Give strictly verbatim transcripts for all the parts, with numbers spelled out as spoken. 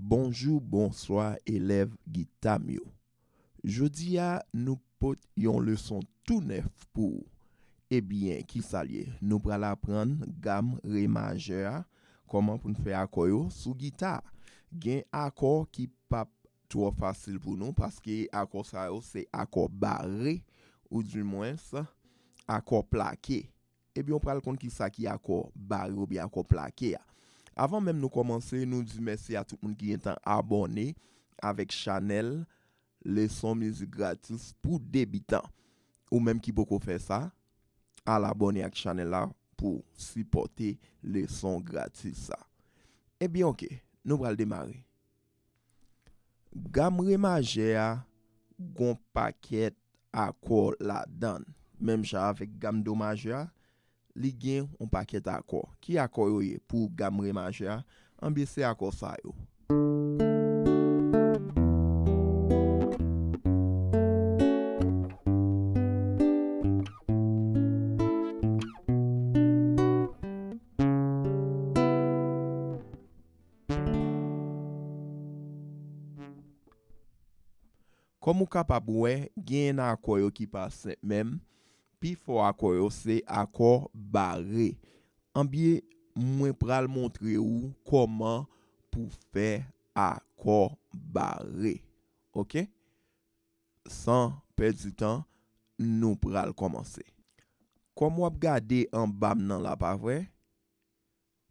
Bonjou, bonswa, elèv gita m yo. Jodi a, nou pot yon leson tou nèf pou ou. Ebyen, kisa l ye? Nou pral aprann gam re majè a, kòman pou n fè akò yo sou gita. Gen akò ki p ap twò fasil pou nou, paske akò sa yo se akò bare, oudimwens, akò plake. Ebyen, w pral konn kisa ki akò bare oubyen akò plake a. Avan menm nou kòmanse, nou di mèsi a tout moun ki gentan abòne avèk chanèl Leson Mizik Gratis pou Debitan. Ou menm ki poko fè sa, al abòne ak chanèl la pou sipòte leson gratis sa. Ebyen, oke, nou pral demare. Gam re majè a gon pakèt akò ladan l. Menm jan avèk gam do majè a, li gen yon pakèt akò. Ki akò yo ye pou gam re majè a? Anbyen, se akò sa yo. Kòm ou kapab wè, gen akò yo ki pa senp menm. Pifò akò yo se akò bare. Anbyen, mwen pral montre ou kòman pou fè akò bare. Oke? San pèdi tan, nou pral kòmanse. Kòm w ap gade anba m nan la, pa vre?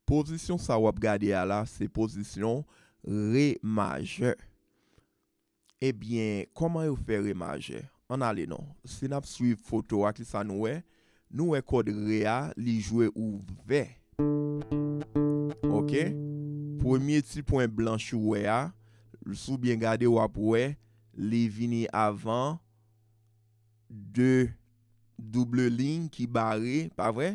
Pozisyon sa w ap gade a la, se pozisyon re majè. Ebyen, kòman yo fè re majè? Ann ale non. Si n ap swiv foto a, kisa nou wè? Nou wè kòd re a, li jwe ouvè. Oke? Premye ti pwen blanch ou wè a, si w byen gade, w ap wè, li vini avan de double liy ki bare, pa vre?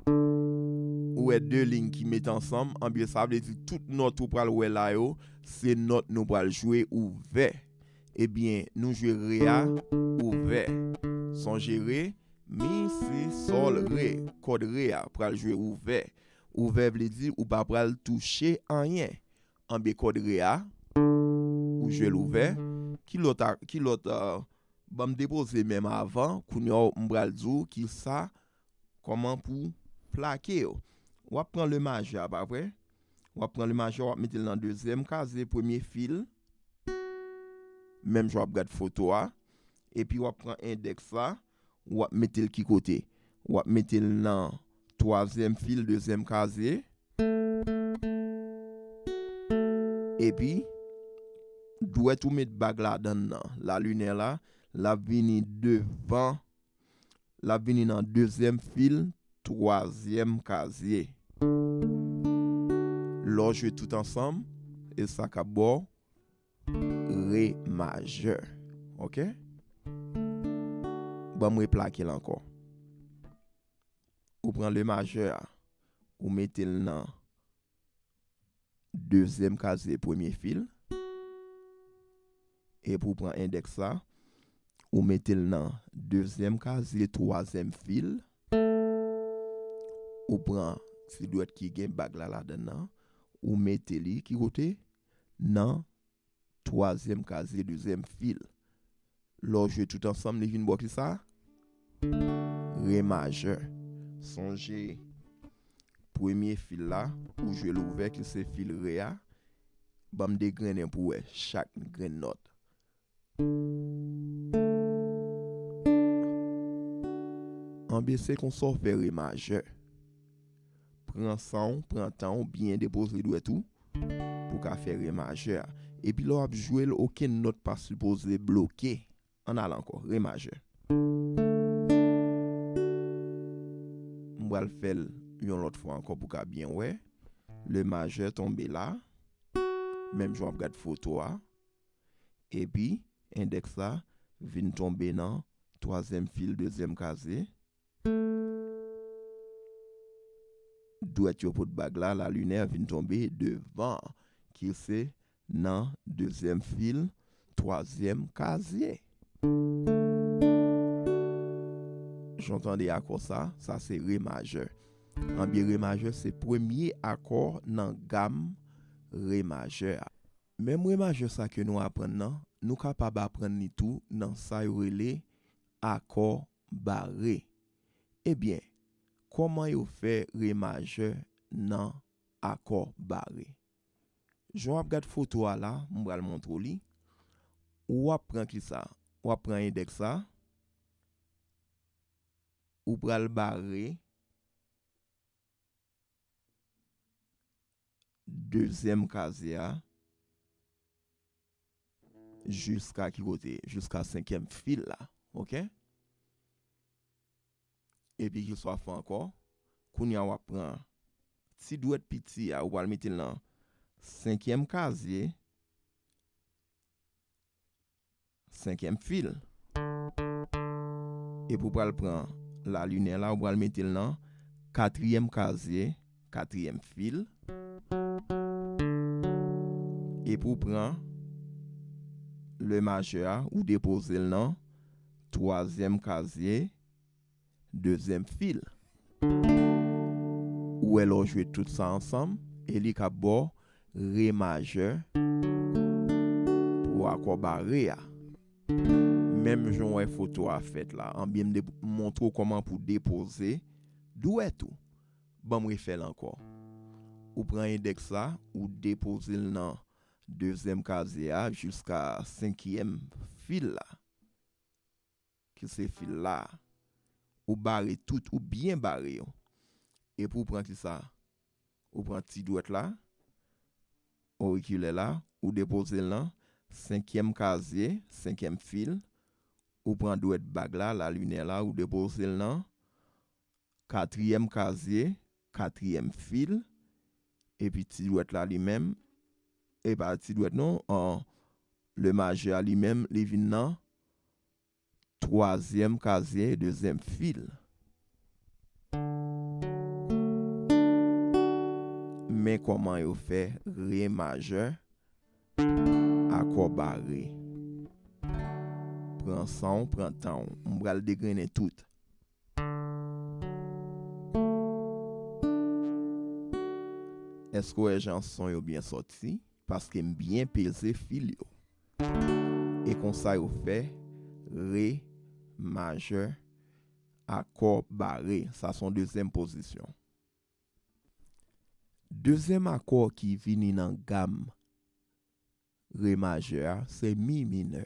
Ou wè de liy ki mete ansanm, anbyen sa vle di tout nòt ou pral wè la yo, se nòt nou pral jwe ouvè. Ebyen, nou jwe re a ouvè. Sonje re, mi, si, sòl, re. Kòd re a pral jwe ouvè. Ouvè vle di ou pa pral touche anyen. Anbyen kòd re a, ou jwe l ouvè. Ki lòt a, ki lòt, euh, ban m depoze men m avan, kounye a m pral di w kisa, kòman pou plake yo. W ap pran le majè a, pa vre? W ap pran le majè, w ap mete l nan dezyèm kazye, premye fil. Menm jan w ap gad foto a. Epi w ap pran endèks la, w ap mete l ki kote? W ap mete l nan twazyèm fil, dezyèm kazye. Epi, dwèt ou met bag ladan l nan, lalinè la, l ap vini devan, l ap vini nan dezyèm fil, twazyèm kazye. Lè w jwe tout ansanm, e sa k ap ba w re majè. Oke? Ban m replake l ankò. Ou pran le majè a, ou mete l nan dezyèm kazye premye fil. Epi w pran endèks la, ou mete l nan dezyèm kazye twazyèm fil. Ou pran ti dwèt ki gen bag la ladan l nan, ou mete li ki kote? Nan twazyèm kazye dezyèm fil. Lè w jwe tout ansanm, li vin ba w kisa? Re majè. Sonje, premye fil la, ou jwe l ouvè, ki se fil re a. Ban m degrennen pou w wè chak grenn nòt. Anbyen, se konsa w fè re majè. Pran san w, pran tan w, byen depoze dwèt ou pou w ka fè re majè a. Epi lè w ap jwe l, okenn nòt pa sipoze bloke. Ann ale ankò, re majè. M pral fè l yon lòt fwa ankò pou w ka byen wè. Le majè tonbe la. Menm jan w ap gad foto a. Epi, endèks la vin tonbe nan twazyèm fil, dezyèm kazye. Dwèt yo pot bag la, lalinè vin tonbe devan, ki se nan dezyèm fil, twazyèm kazye. Jan w tande akò sa, sa se re majè. Anbyen, re majè se premye akò nan gam re majè a. Menm re majè sa ke nou aprann nan, nou kapab aprann li tou nan sa yo rele akò bare. Ebyen, kòman yo fè re majè nan akò bare? Jan w ap gad foto a la, m pral montre w li. Ou ap pran kisa? W ap pran endèks la. Ou pral bare dezyèm kazye a jiska ki kote? Jiska senkyèm fil la, oke? Epi kisa w ap fè ankò? Kounye a w ap pran ti dwèt piti a, ou pral mete l nan senkyèm kazye, senkyèm fil. Epi w pral pran lalinè la, ou pral mete l nan katriyèm kazye, katriyèm fil. Epi w pran le majè a, ou depoze l nan twazyèm kazye, dezyèm fil. Ou wè lè w jwe tout sa ansanm, e li k ap ba w re majè pou akò bare a. Menm jan w wè foto a fèt la, anbyen m de-, montre w kòman pou depoze dwèt ou. Ban m refè l ankò. Ou pran endèks la, ou depoze l nan dezyèm kazye a jiska senkyèm fil la, ki se fil la. Ou bare tout, ou byen bare yo. Epi w pran kisa? Ou pran ti dwèt la, orikilè la, ou depoze l nan senkyèm kazye, senkyèm fil. Ou pran dwèt bag la, lalinè la, ou depoze l nan katriyèm kazye, katriyèm fil. Epi ti dwèt la li menm, e pa ti dwèt non, an, le majè a li menm, li vin nan twazyèm kazye, dezyèm fil. Men kòman yo fè re majè, akò bare. Pran san w, pran tan w. M pral degrennen tout. Èske w wè jan son yo byen sòti? Paske m byen peze fil yo. E konsa yo fè re majè, akò bare. Sa se yon dezyèm pozisyon. Dezyèm akò ki vini nan gam re majè a, se mi minè.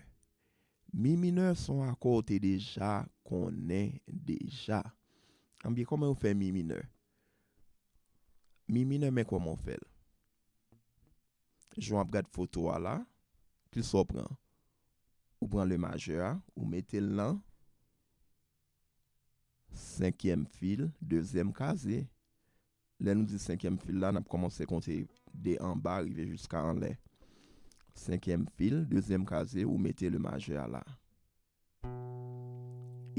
Mi minè se yon akò w te deja konnen deja. Anbyen, kòman yo fè mi minè? Mi minè, men kòman w fè l. Jan w ap gad foto a la, kisa w pran? Ou pran le majè a, ou mete l nan senkyèm fil, dezyèm kazye. Lè nou di senkyèm fil la, n ap kòmanse konte de anba rive jiska anlè. Senkyèm fil, dezyèm kazye, ou mete le majè a la.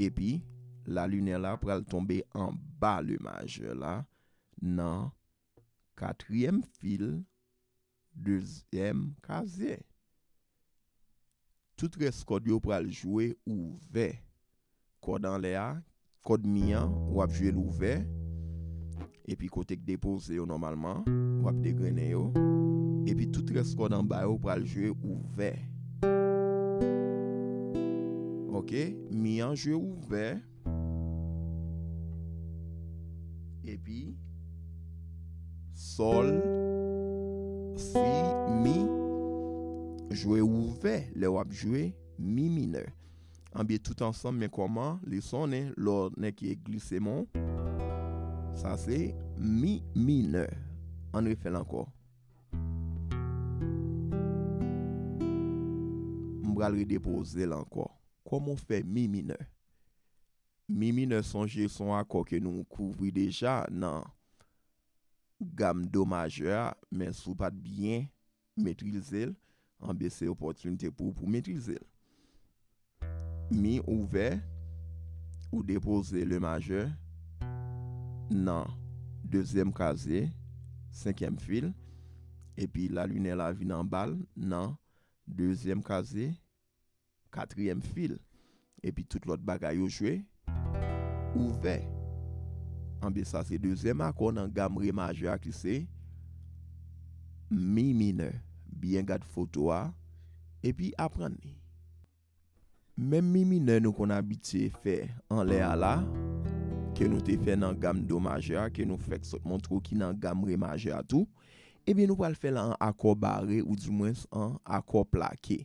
Epi, lalinè la pral tonbe anba le majè la, nan katriyèm fil, dezyèm kazye. Tout rès kòd yo pral jwe ouvè. Kòd anlè a, kòd mi an, w ap jwe l ouvè. Epi kote k depoze yo nòmalman, w ap degrennen yo. Epi tout rès kòd anba yo pral jwe ouvè. Oke, mi an jwe ouvè. Epi, sòl, si, mi, jwe ouvè lè w ap jwe mi minè. Anbyen, tout ansanm, men kòman li sonnen lè w nèk glise men w. Sa se mi minè. Ann refè l ankò. M pral redepoze l ankò. Kòman w fè mi minè? Mi minè, sonje, se yon akò ke nou kouvri deja nan gam do majè a, men si w pa t byen metrize l, anbyen se opòtinite pou ou pou metrize l. Mi ouvè, ou depoze le majè nan dezyèm kazye, senkyèm fil, epi lalinè la vin anba l nan dezyèm kazye, katriyèm fil. Epi tout lòt bagay yo jwe ouvè. Anbyen sa se dezyèm akò nan gam re majè a ki se mi minè. Byen gad foto a, epi aprann li. Menm mi minè nou konn abitye fè anlè a la, ke nou te fè nan gam do majè a, ke nou fèk sot montre w ki nan gam re majè a tou, ebyen nou pral fè l an akò bare oudimwens an akò plake.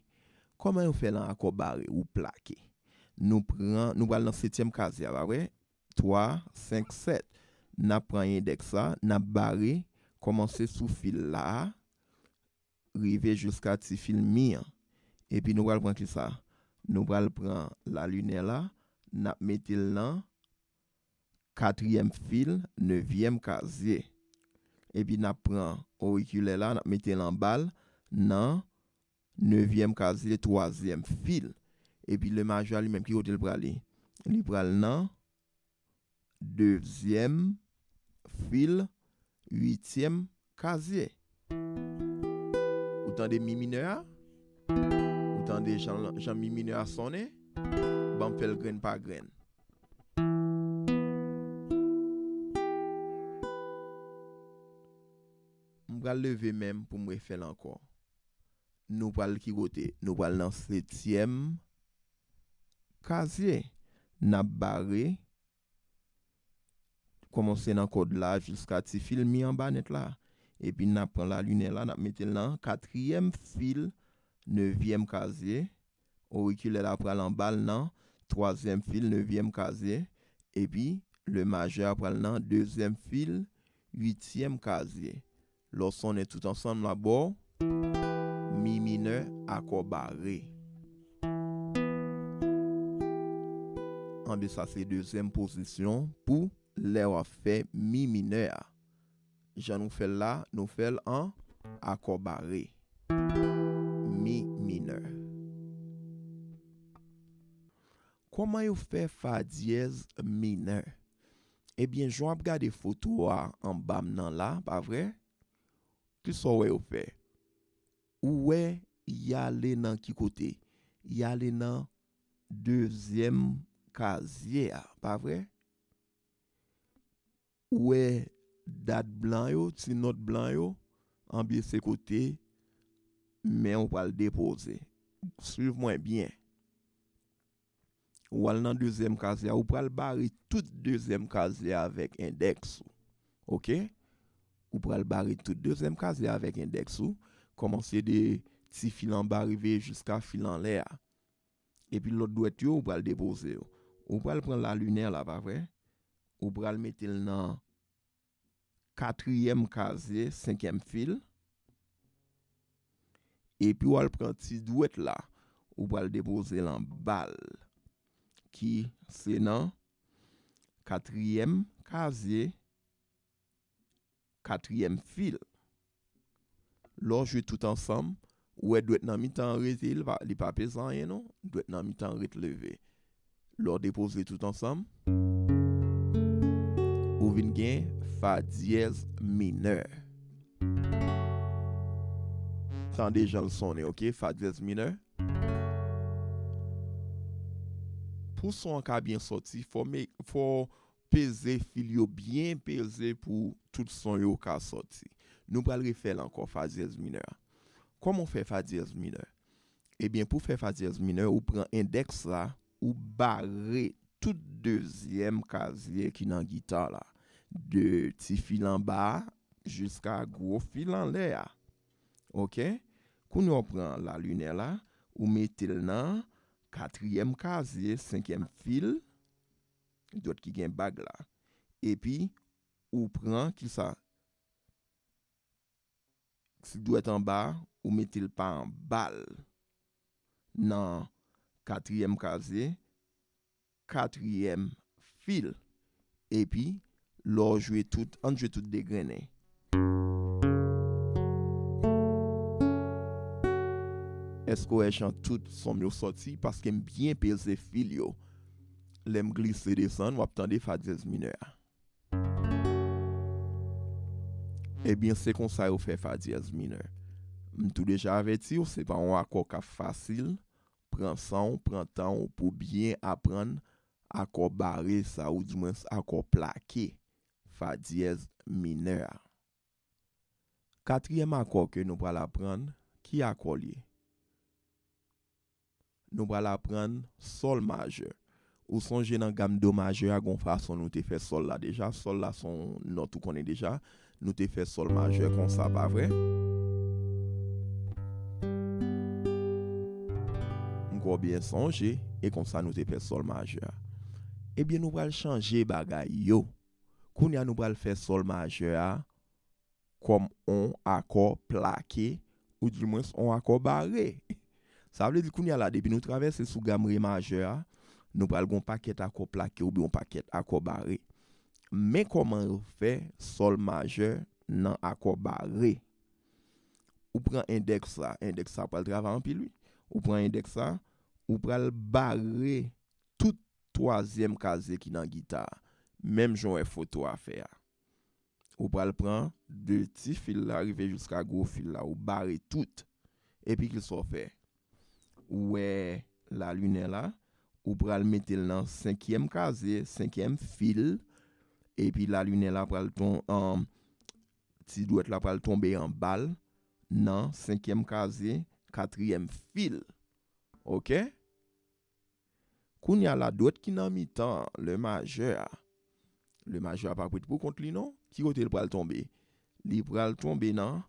Kòman yo fè l an akò bare ou plake? Nou pran, nou pral nan setyèm kazye a, pa vre? Twa, senk, sèt. N ap pran endèks la, n ap bare, kòmanse sou fil la a, rive jiska ti fil mi an. Epi nou pral pran kisa? Nou pral pran lalinè la, n ap mete l nan katriyèm fil, nevyèm kazye. Epi n ap pran orikilè la, n ap mete l anba l nan nevyèm kazye, twazyèm fil. Epi le majè a li menm, ki kote l prale? Li pral nan dezyèm fil, uityèm kazye. Ou tande mi minè a? Ou tande jan, jan mi minè a sonnen? Ban m fè l grenn pa grenn. M pral leve men m pou m refè l ankò. Nou pral ki kote? Nou pral nan setyèm kazye. N ap bare, kòmanse nan kòd la jiska ti fil mi anba nèt la. Epi n ap pran lalinè la, n ap mete l nan katriyèm fil, nevyèm kazye. Orikilè la pral anba l nan twazyèm fil, nevyèm kazye. Epi le majè a pral nan dezyèm fil, uityèm kazye. Lè w sonnen tout ansanm, l ap ba w mi minè akò bare. Anben, sa se dezyèm pozisyon pou lè w ap fè mi minè a. Jan nou fè l la, nou fè l an akò bare. Mi minè. Kòman yo fè fa dyèz minè? Ebyen, jan w ap gade foto a anba m nan la, pa vre? Kisa w wè yo fè? Ou wè y ale nan ki kote? Y ale nan dezyèm kazye a, pa vre? Ou wè dat blan yo, ti nòt blan yo, anben se kote men w pral depoze. Swiv mwen byen. Ou al nan dezyèm kazye a, ou pral bare tout dezyèm kazye a avèk endèks ou. Oke? Ou pral bare tout dezyèm kazye a avèk endèks ou. Kòmanse de ti fil anba rive jiska fil anlè a. Epi lòt dwèt yo, ou pral depoze yo. Ou pral pran lalinè la, pa vre? Ou pral mete l nan katriyèm kazye, senkyèm fil. Epi w al pran ti dwèt la, ou pral depoze l anba l, ki se nan katriyèm kazye, katriyèm fil. Lè w jwe tout ansanm, ou wè dwèt nan mitan an rete, li pa, li pa peze anyen non. Dwèt nan mitan an ret leve. Lè w depoze tout ansanm, ou vin gen fa dyèz minè. Tande jan l sonnen, oke? Fa dyèz minè. Pou son an ka byen sòti, fò me, fò peze fil yo byen peze pou tout son yo ka sòti. Nou pral refè l ankò, fa dyèz minè a. Kòman w fè fa dyèz minè? Ebyen, pou fè fa dyèz minè, ou pran endèks la, ou bare tout dezyèm kazye ki nan gita la, de ti fil anba a jiska gwo fil anlè a. Oke? Kounye a w pran lalinè la, ou mete l nan katriyèm kazye, senkyèm fil, dwèt ki gen bag la. Epi, ou pran kisa? Ti dwèt anba a, ou mete l pa anba l. Nan katriyèm kazye, katriyèm fil. Epi, lè w jwe tout, ann jwe tout degrennen. Èske w wè jan tout son m yo sòti? Paske m byen peze fil yo. Lè m glise desann, w ap tande fa dyèz minè a. Ebyen, se konsa yo fè fa dyèz minè. M tou deja avèti w, se pa yon akò k ap fasil. Pran san w, pran tan w pou byen aprann akò bare sa, oudimwens akò plake, fa dyèz minè a. Katriyèm akò ke nou pral aprann, ki akò l ye? Nou pral aprann sòl majè. Ou sonje nan gam do majè a, gon fason nou te fè sòl la deja. Sòl la se yon nòt ou konnen deja. Nou te fè sòl majè konsa, pa vre? M kwè w byen sonje, e konsa nou te fè sòl majè a. Ebyen, nou pral chanje bagay yo. Kounye a, nou pral fè sòl majè a kòm on akò plake, oudimwens on akò bare. Sa vle di kounye a la, depi nou travèse sou gam re majè a, nou pral gen on pakèt akò plake oubyen on pakèt akò bare. Men kòman yo fè sòl majè nan akò bare. Ou pran endèks la, endèks sa pral travay anpil, wi. Ou pran endèks la, ou pral bare tout twazyèm kazye ki nan gita a, menm jan w wè foto a fè a. Ou pral pran de ti fil la rive jiska gwo fil la, ou bare tout. Epi ki sa w fè? Ou wè lalinè la, ou pral mete l nan senkyèm kazye, senkyèm fil, epi lalinè la pral ton, an, ti dwèt la pral tonbe anba l nan senkyèm kazye, katriyèm fil. Oke? Kounye a la, dwèt ki nan mitan le majè a. Le majè a pa ret pou kont li non. Ki kote l pral tonbe? Li pral tonbe nan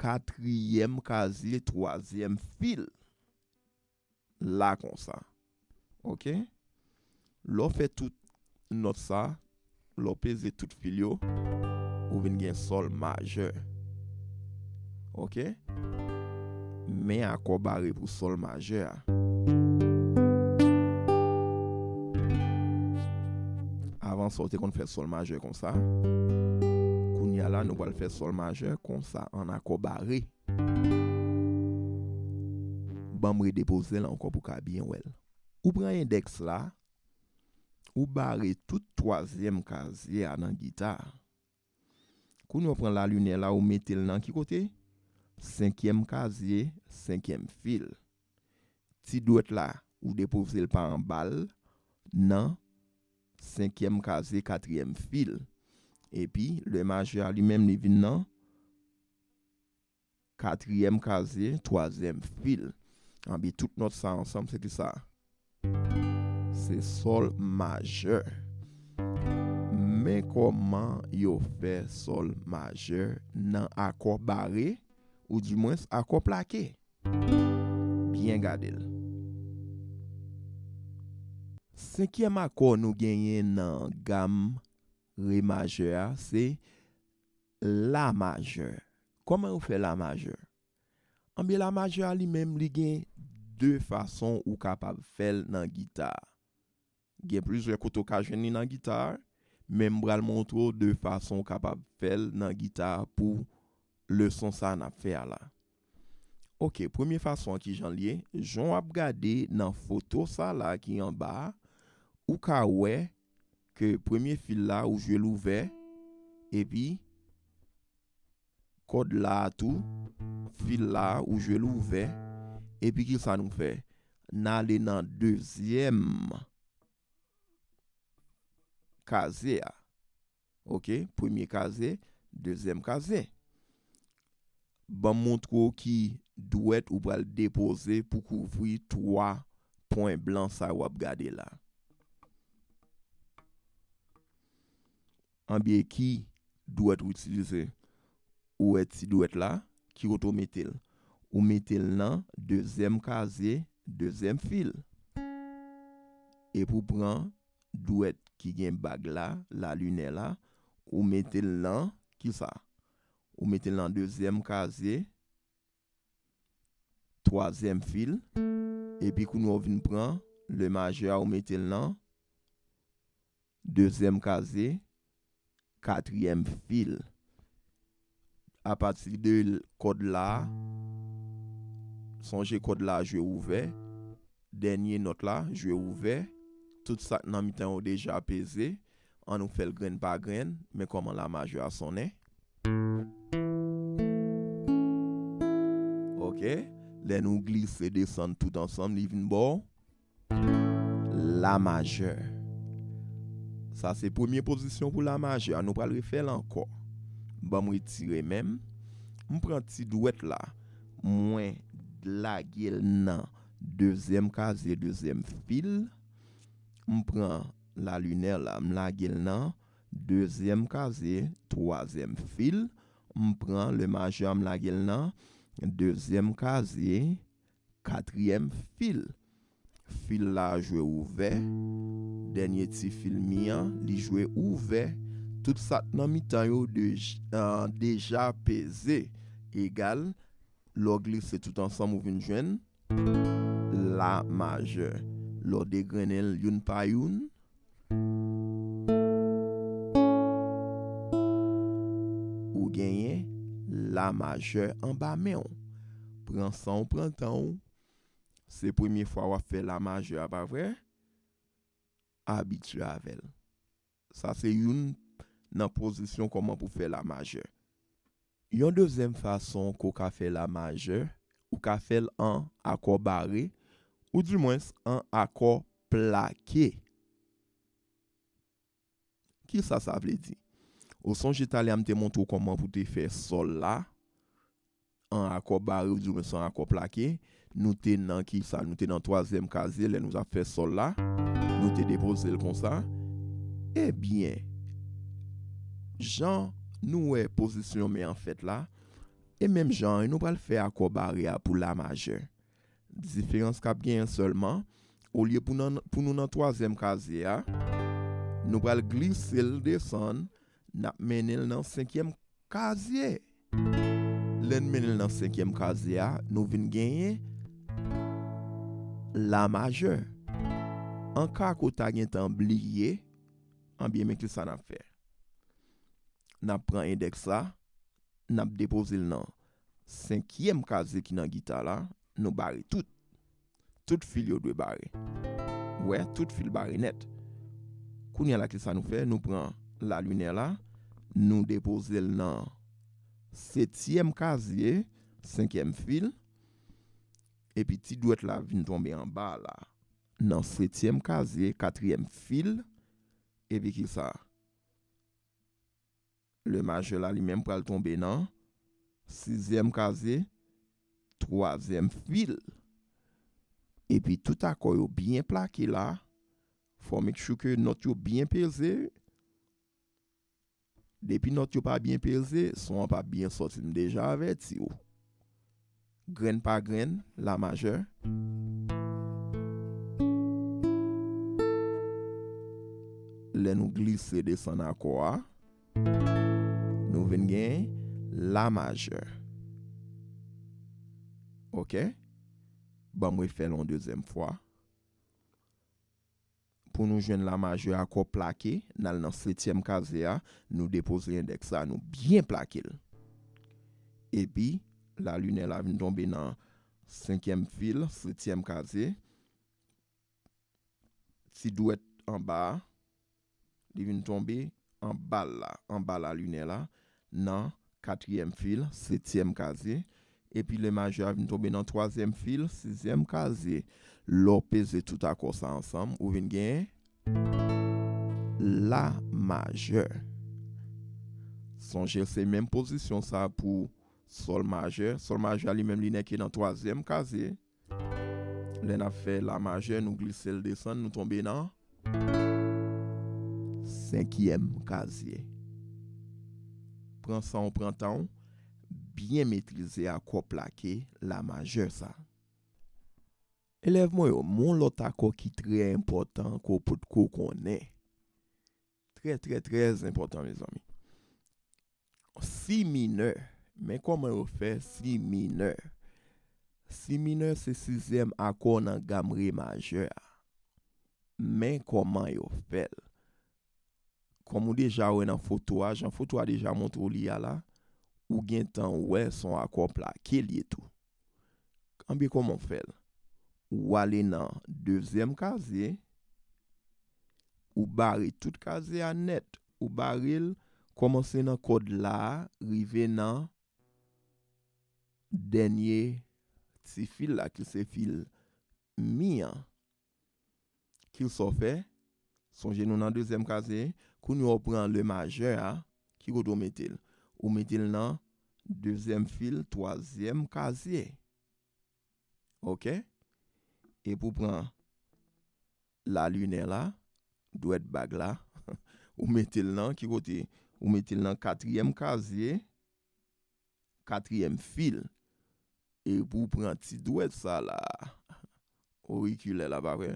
katriyèm kazye, twazyèm fil. La konsa. Oke? Lè w fè tout nòt sa, lè w peze tout fil yo, ou vin gen sòl majè. Oke? Men akò bare pou sòl majè a. Avan sa, w te konn fè sòl majè konsa. Kounye a la, nou pral fè sòl majè konsa, an akò bare. Ban m redepoze l ankò pou w ka byen wè l. Ou pran endèks la, ou bare tout twazyèm kazye a nan gita a. Kounye a w pran lalinè la, ou mete l nan ki kote? Senkyèm kazye, senkyèm fil. Ti dwèt la, ou depoze l pa anba l nan senkyèm kazye, katriyèm fil. Epi, le majè a li menm, li vin nan katriyèm kazye, twazyèm fil. Anpi tout nòt sa ansanm, se ki sa? Se sòl majè. Men kòman yo fè sòl majè nan akò bare, oudimwens akò plake. Byen gade l. Senkyèm akò nou genyen nan gam re majè a, se la majè. Kòman yo fè la majè? Anben, la majè a li menm, li gen de fason ou kapab fè l nan gita a. Gen plizyè kote w ka jwenn li nan gita a, men m pral montre w de fason w kapab fè l nan gita a pou leson sa a n ap fè a la. Oke, premye fason an, ki jan l ye? Jan w ap gade nan foto sa la ki anba a, ou ka wè ke premye fil la, ou jwe l ouvè, epi kòd la a tou, fil la a, ou jwe l ouvè, epi ki sa nou fè? N ale nan dezyèm kazye a. Oke, premye kazye, dezyèm kazye. Ban m montre w ki dwèt ou pral depoze pou kouvri twa pwen blan sa yo w ap gade la. Anben, ki dwèt ou itilize? Ou wè ti dwèt la, ki kote w mete l? Ou mete l nan dezyèm kazye, dezyèm fil. Epi w pran dwèt ki gen bag la, lalinè la, ou mete l nan, ki sa? Ou mete l nan dezyèm kazye, twazyèm fil, epi kounye a w vin pran le majè a, ou mete l nan dezyèm kazye, katriyèm fil. Apati de l-, kòd la, sonje kòd la jwe ouvè, dènye nòt la jwe ouvè, tout sa k nan mitan yo deja peze, ann nou fè l grenn pa grenn, men kòman la majè a sonnen. Oke, lè nou glise desann tout ansanm, li vin ba w la majè. Sa se premye pozisyon pou la majè a. Nou pral refè l ankò. Ban m retire men m. M pran ti dwèt la, mwen lage l nan dezyèm kazye, dezyèm fil. M pran lalinè la, m lage l nan dezyèm kazye, twazyèm fil. M pran le majè, m lage l nan dezyèm kazye, katriyèm fil. Fil la jwe ouvè. Dènye ti fil mi an, li jwe ouvè. Tout sa k nan mitan yo dej-, ah, deja peze. Egal, lè w glise tout ansanm, ou vin jwenn la majè. Lè w degrennen l youn pa youn, ou genyen la majè anba men w. Pran san w, pran tan w. Se premye fwa w ap fè la majè a, pa vre? Abitye avè l. Sa se youn nan pozisyon kòman pou fè la majè. Yon dezyèm fason ke w ka fè la majè, ou ka fè l an akò bare, oudimwens an akò plake. Kisa sa vle di? Ou sonje talè a m te montre w kòman pou te fè sòl la an akò bare, oudimwens an akò plake. Nou te nan kisa? Nou te nan twazyèm kazye lè nou t ap fè sòl la. Nou te depoze l konsa. Ebyen, jan nou wè pozisyon men an fèt la, e menm jan an, nou pral fè akò bare a pou la majè. Diferans k ap genyen sèlman, olye pou nan, pou nou nan twazyèm kazye a, nou pral glise l desann, n ap mennen l nan senkyèm kazye. Lè n mennen l nan senkyèm kazye a, nou vin genyen la majè. An ka ke w ta gentan bliye, anbyen men kisa n ap fè. N ap pran endèks la, n ap depoze l nan senkyèm kazye ki nan gita la, nou bare tout. Tout fil yo dwe bare. Wè, tout fil bare nèt. Kounye a la, kisa nou fè? Nou pran lalinè la, nou depoze l nan setyèm kazye, senkyèm fil, epi ti dwèt la vin tonbe anba la, nan setyèm kazye, katriyèm fil, epi kisa? Le majè la li menm pral tonbe nan sizyèm kazye, twazyèm fil. Epi tout akò yo byen plake la. Fò w make sure ke nòt yo byen peze. Depi nòt yo pa byen peze, son an p ap byen sòti. M deja avèti w. Grenn pa grenn, la majè. Lè nou glise desann akò a, nou vin gen la majè. Oke? Ban m refè l yon dezyèm fwa. Pou nou jwenn la majè akò plake, n al nan setyèm kazye a, nou depoze endèks la, nou byen plake l. Epi, lalinè la vin tonbe nan senkyèm fil, setyèm kazye. Ti dwèt anba a, li vin tonbe anba l la, anba lalinè la, nan katriyèm fil, setyèm kazye. Epi le majè a vin tonbe nan twazyèm fil, sizyèm kazye. Lè w peze tout akò sa ansanm, ou vin gen la majè. Sonje, se menm pozisyon sa pou sòl majè. Sòl majè a li menm, li nèke nan twazyèm kazye. Lè n ap fè la majè, nou glise l desann, nou tonbe nan senkyèm kazye. Pran san w, pran tan w, byen metrize akò plake la majè sa. Elèv mwen yo, men yon lòt akò ki trè enpòtan ke w potko konnen. Trè, trè, trè enpòtan, mezanmi. Si minè. Men kòman yo fè si minè. Si minè se sizyèm akò nan gam re majè a. Men kòman yo fè l. Kòm ou deja wè nan foto a, jan foto a deja montre w li a la, ou gentan wè se yon akò plake li ye tou. Anben kòman w fè l? Ou ale nan dezyèm kazye, ou bare tout kazye a nèt, ou bare l, kòmanse nan kòd la a, rive nan dènye ti fil la, ki se fil mi an. Kisa w fè? Sonje nou nan dezyèm kazye, kounye a w pran le majè a, ki kote w mete l? Ou mete l nan dezyèm fil, twazyèm kazye. Oke? Epi w pran lalinè la, dwèt bag la, ou mete l nan ki kote? Ou mete l nan katriyèm kazye, katriyèm fil. Epi w pran ti dwèt sa la, orikilè la, pa vre?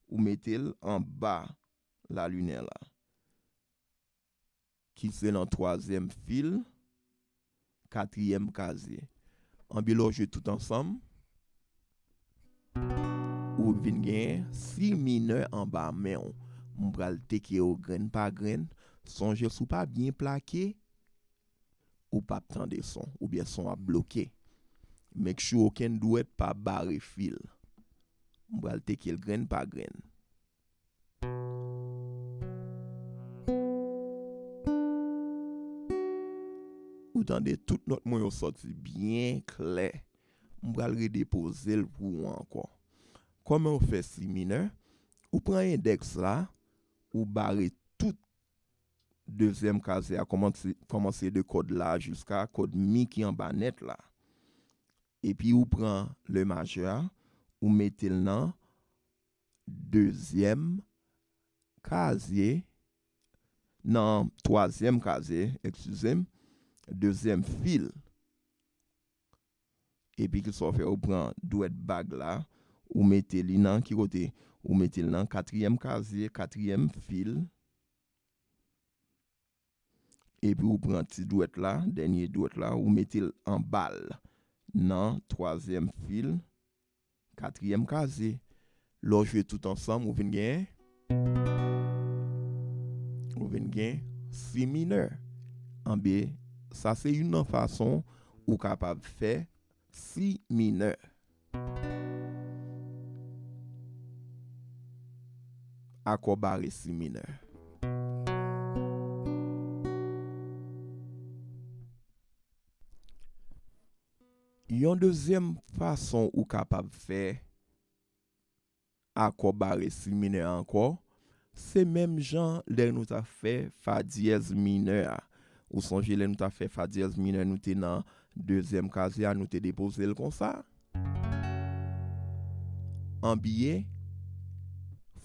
Ou mete l anba lalinè la, ki se nan twazyèm fil, katriyèm kazye. Anben lè w jwe tout ansanm, ou vin gen si minè anba men w. M pral teke yo grenn pa grenn. Sonje, si w pa byen plake, ou p ap tande son, oubyen son ap bloke. Make sure okenn dwèt pa bare fil. M pral teke l grenn pa grenn. Ou tande tout nòt mwen yo sòti byen klè. M pral redepoze l pou ou ankò. Kòman w fè si minè? Ou pran endèks la, ou bare tout dezyèm kazye a, kòmanse, kòmanse de kòd la jiska kòd mi ki anba nèt la. Epi ou pran le majè a, ou mete l nan dezyèm kazye, nan twazyèm kazye, eskize m, dezyèm fil. Epi ki sa w fè? Ou pran dwèt bag la, ou mete li nan ki kote? Ou mete l nan katriyèm kazye, katriyèm fil. Epi ou pran ti dwèt la, dènye dwèt la, ou mete l anba l nan twazyèm fil, katriyèm kazye. Lè w jwe tout ansanm, ou vin gen, ou vin gen si minè. Anben, sa se youn nan fason ou kapab fè si minè. Akò bare si minè. Yon dezyèm fason ou kapab fè akò bare si minè ankò, se menm jan lè nou ta fè fa dyèz minè a. Ou sonje lè nou ta fè fa dyèz minè, nou te nan dezyèm kazye a, nou te depoze l konsa. Anbyen,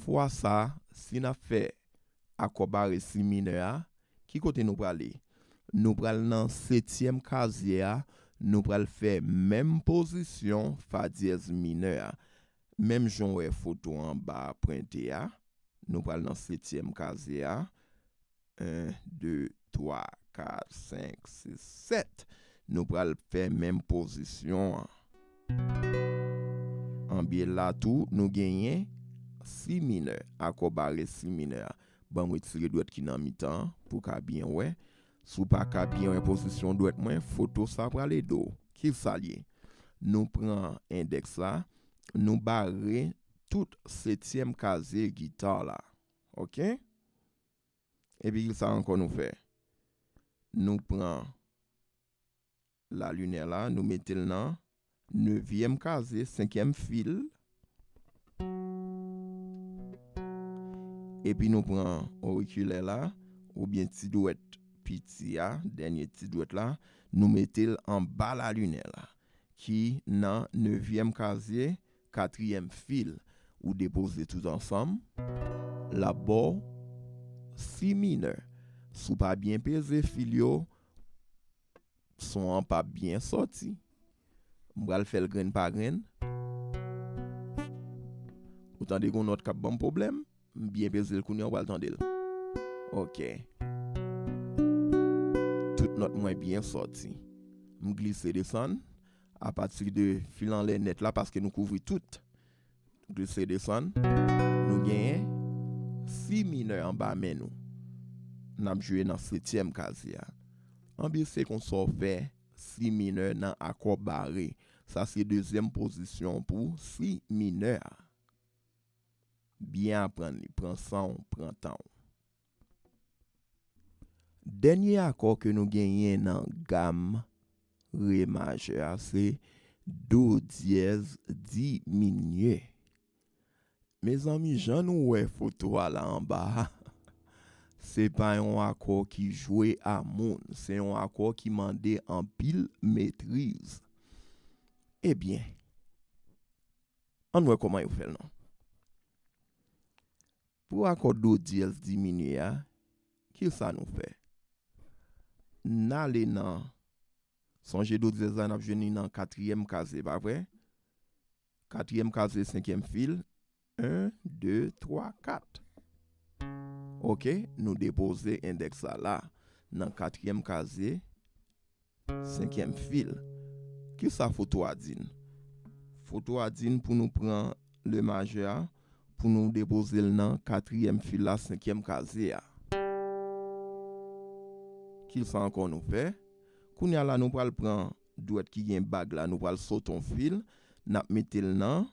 fwa sa, si n ap fè akò bare si minè a, ki kote nou prale? Nou pral nan setyèm kazye a, nou pral fè menm pozisyon fa dyèz minè a. Menm jan w wè foto anba a pwente a, nou pral nan setyèm kazye a. En, de, twa, kat, senk, sis, sèt. Nou pral fè menm pozisyon an. Anbyen la tou, nou genyen si minè, akò bare si minè a. Ban m retire dwèt ki nan mitan an pou w ka byen wè. Si w pa ka byen wè pozisyon dwèt mwen, foto sa pral ede w. Ki sa l ye? Nou pran endèks la, nou bare tout setyèm kazye gita la. Oke? Epi ki sa ankò nou fè? Nou pran lalinè la, nou mete l nan nevyèm kazye, senkyèm fil. Epi nou pran orikilè la, oubyen ti dwèt piti a, dènye ti dwèt la, nou mete l anba lalinè la, ki nan nevyèm kazye, katriyèm fil. Ou depoze tout ansanm, l ap ba w si minè. Si w pa byen peze fil yo, son an p ap byen sòti. M pral fè l grenn pa grenn. Ou tande gon nòt k ap ban m pwoblèm? M byen peze l kounye a, ou pral tande l. Oke. Tout nòt mwen byen sòti. M glise desann. Apati de fil anlè nèt la, paske nou kouvri tout. Glise desann. Nou genyen si minè anba men nou. N ap jwe nan setyèm kazye a. Anbyen se konsa w fè si minè nan akò bare. Sa se dezyèm pozisyon pou si minè a. Byen aprann li, pran san w, pran tan w. Dènye akò ke nou genyen nan gam re majè a se do dyèz diminye. Mezanmi, jan nou wè foto a la anba a, Se pa yon akò ki jwe a moun. Se yon akò ki mande anpil metriz. Ebyen, ann wè kòman yo fè l non. Pou akò do dyèz diminye a, kisa nou fè? N ale nan, sonje do dyèz la, n ap jwenn li nan katriyèm kazye, pa vre? Katriyèm kazye, senkyèm fil. En, de, twa, kat. Oke, nou depoze endèks la la, nan katriyèm kazye, senkyèm fil. Kisa foto a di n? Foto a di n pou nou pran le majè a, pou nou depoze l nan katriyèm fil la, senkyèm kazye a. Kisa ankò nou fè? Kounye a la, nou pral pran dwèt ki gen bag la, nou pral sote yon fil, n ap mete l nan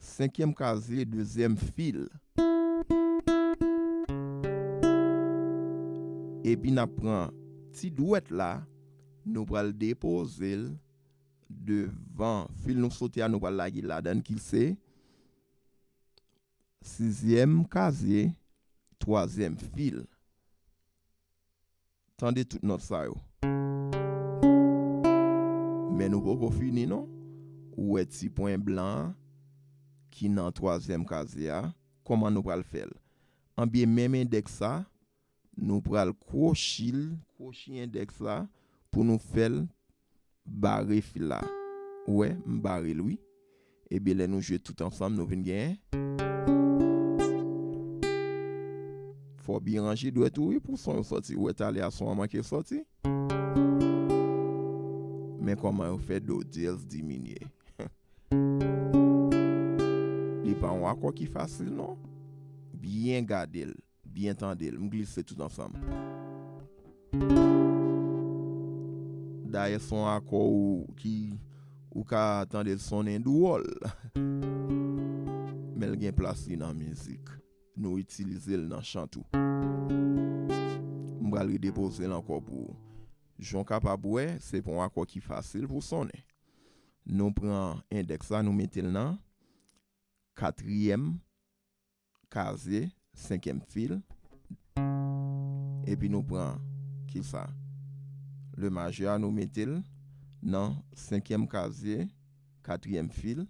senkyèm kazye, dezyèm fil. Epi n ap pran ti dwèt la, nou pral depoze l devan fil nou sote a, nou pral lage l ladan l ki se sizyèm kazye, twazyèm fil. Tande tout nòt sa yo. Men nou poko fini non. Ou wè ti pwen blan an ki nan twazyèm kazye a, kòman nou pral fè l? Anbyen menm endèks sa, nou pral kwochi l, kwochi endèks la pou nou fè l bare fil la. Ou wè, m bare l wi. Ebyen, lè nou jwe tout ansanm, nou vin genyen. Fò w byen ranje dwèt ou wi pou son yo sòti. Ou wè talè a son an manke sòti. Men kòman yo fè do dyèz diminye. Li pa yon akò ki fasil non. Byen gade l. Byen tande l, m glise tout ansanm. Dayè, se yon akò ou, ki, ou ka tande l sonnen dwòl. Men l gen plas li nan mizik. Nou itilize l nan chan tou. M pral redepoze l ankò pou ou. Jan w kapab wè, se pa yon akò ki fasil pou sonnen. Nou pran endèks la, nou mete l nan katriyèm kazye, senkyèm fil. Epi nou pran, kisa? Le majè a, nou mete l nan senkyèm kazye, katriyèm fil.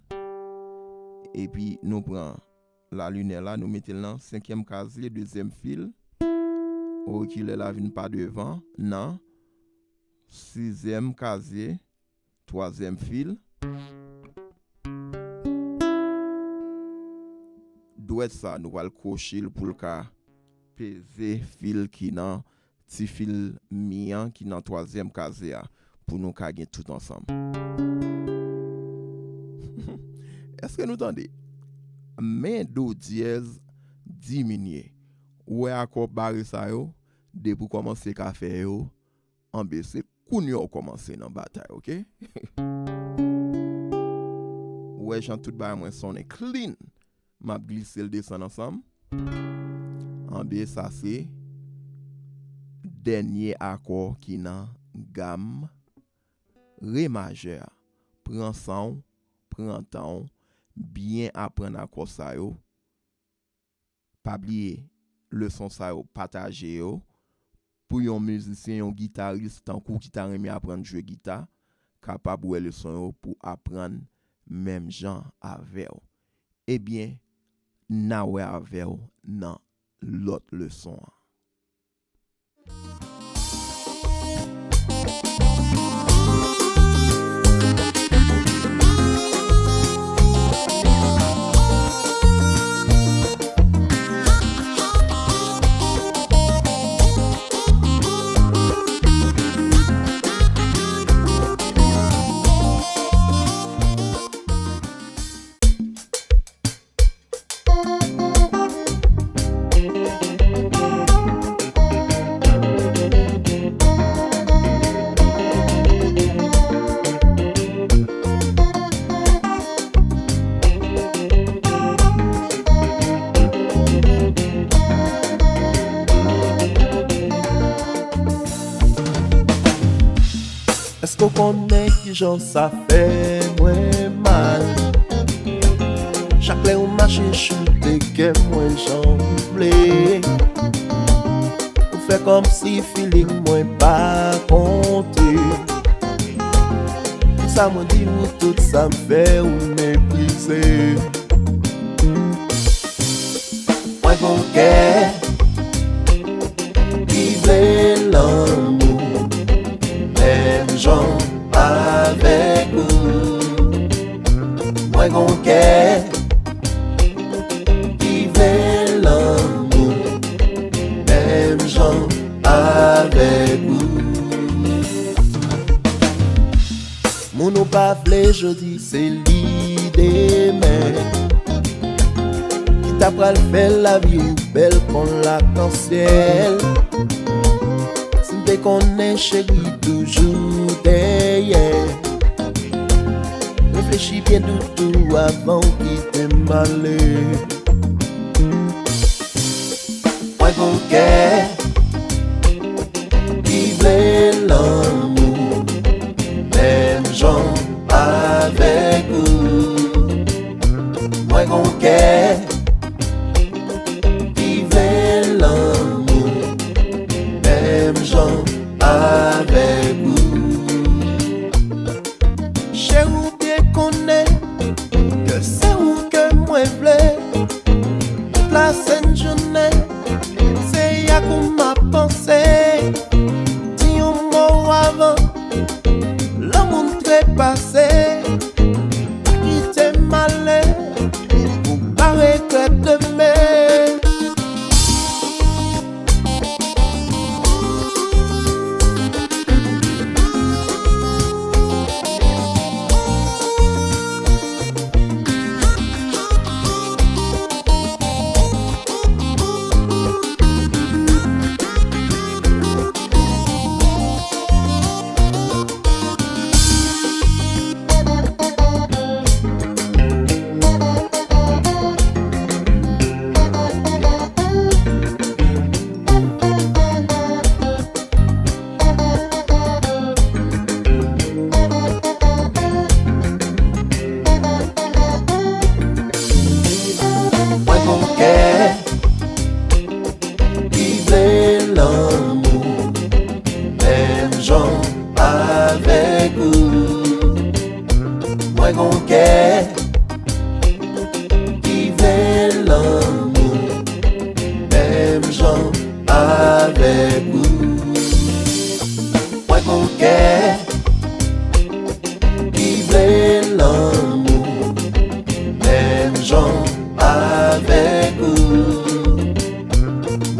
Epi nou pran la minè la, nou mete l nan senkyèm kazye, dezyèm fil. Orikilè la vin pa devan, nan sizyèm kazye, twazyèm fil. Dwèt sa, nou pral kwochi l pou l ka peze fil ki nan, ti fil mi an ki nan twazyèm kazye a, pou nou ka gen tout ansanm. Èske nou tande? Men do dyèz diminye. Ou wè akò bare sa yo, depi w kòmanse ka fè yo, anben se kounye a w kòmanse nan batay, oke? Ou wè jan tout bagay mwen sonnen clean. M ap glise l desann ansanm. Anben sa se dènye akò ki nan gam re majè a. Pran san w, pran tan w, byen aprann akò sa yo. Pa bliye, leson sa yo, pataje yo. Pou yon mizisyen, yon gitaris tankou w ki ta renmen aprann jwe gita, kapab wè leson yo pou aprann menm jan avè w. Ebyen, n a wè avè w nan lòt leson an. Èske w konnen kijan sa fè mwen mal? Chak lè yon machin choute kè mwen janble. Fè kòmsi feeling mwen pa konte. Sa mwen di ou, tout sa m fè ou meprize. Mwen gon kè ki vle lanmou menm jan avèk ou. Mwen gon kè ki vle lanmou menm jan avèk ou. Moun ou pa vle jodi, se li demen ki ta pral fè lavi ou bèl kon lakansyèl. Si m te konnen cheri toujou dèyè, reflechi byen doudou avan w kite m ale. Mwen gon kè ki vle lanmou menm jan avèk ou. Mwen gon kè ki vle lanmou menm jan avèk ou. Cheri, ou byen konnen ke se ou ke mwen vle. Tout lasent jounen, se ak ou m ap panse. Di yon mo avan lanmou n trepase. Pa kite m ale, ou pa regrèt demen. Mwen gon kè ki vle lanmou menm jan avèk ou. Mwen gon kè ki vle lanmou menm jan avèk ou. Mwen gon kè ki vle lanmou menm jan avèk ou.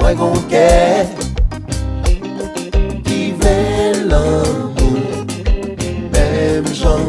Mwen gon kè ki vle lanmou menm jan